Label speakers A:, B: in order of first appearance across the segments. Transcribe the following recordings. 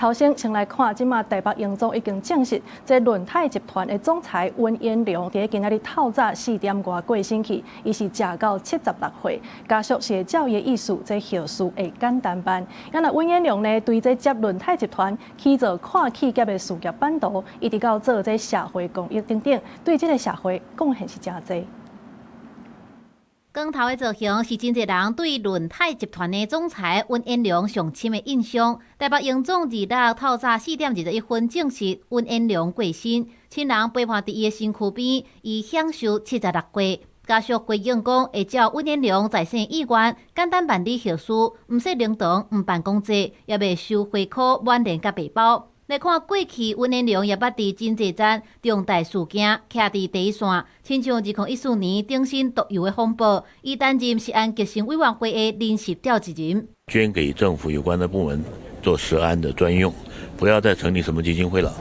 A: 頭先先來看，這馬台北榮總已經證實，這潤泰集團的總裁溫彥良佇今仔日透早4點外過身去，伊是食到76歲，家屬是會照伊的意思，這後事會簡單辦。啊若溫彥良呢，對這接潤泰集團起做跨企業的事業版圖，一直到做這社會公益等等，對這个社會貢獻是誠濟。
B: 光頭的造型是真濟人對潤泰集團的總裁溫彥良上深的印象。台北榮總二六透早4點21分證實溫彥良過身，親人陪伴佇伊的身軀邊，伊享壽76歲。家屬回應講，會照溫彥良在生意願，簡單辦理後事，毋設靈堂，毋辦公祭，也袂收花箍、挽聯佮白包。來看過去，溫彥良也捌佇真濟棧重大事件徛佇第一線，親像2014年頂新毒油的風暴，伊擔任食安革新委員會的臨時召集人。
C: 捐給政府有關的部門做食安的專用，不要再成立什麼基金會了。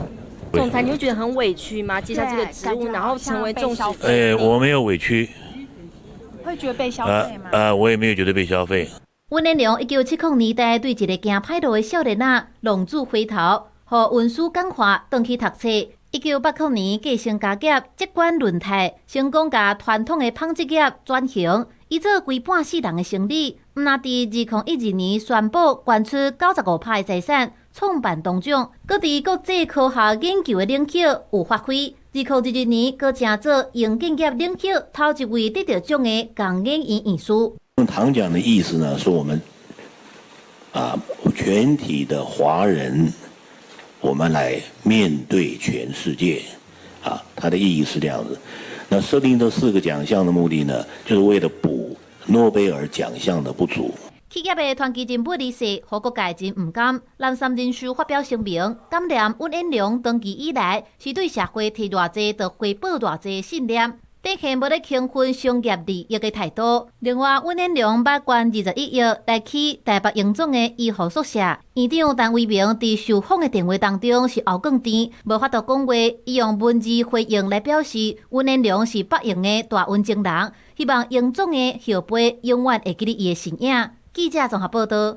D: 總裁，你會覺得很委屈嗎？接下這個職務，然後成為眾矢
C: 之一。我沒有委屈。
E: 會覺得被消費嗎？
C: 我也沒有覺得被消費。
B: 溫彥良1970年代對一个行歹路的少年仔浪子回頭，予恩師感化，轉去讀冊。1980年繼承家業，接管潤泰，成功共傳統的紡織業轉型，伊做規半世人的生理。毋但佇2012年宣布捐出95%的財產，創辦東獎，閣佇國際科學研究的領域有發揮。2022年，閣成做營建業領域頭一位得著獎的工研院院士。
C: 唐獎的意思呢，是我們全體的華人，我們來面對全世界，它的意義是這樣子。那設定這四個獎項的目的呢，就是為了補諾貝爾獎項的不足。
B: 企業的傳奇人物離世，予各界真毋甘。南山人壽發表聲明，感念溫彥良長期以來是對社會提偌濟，就回報偌濟信念，展現無咧輕忽商業利益的態度。另外，溫彥良捌捐21億來起台北榮總的醫護宿舍。院長陳為民佇受訪的電話當中是後降甜，無法度講話，伊用文字回應來表示溫彥良是北榮的大恩情人，希望榮總的後輩永遠會記得伊的身影。記者綜合報道。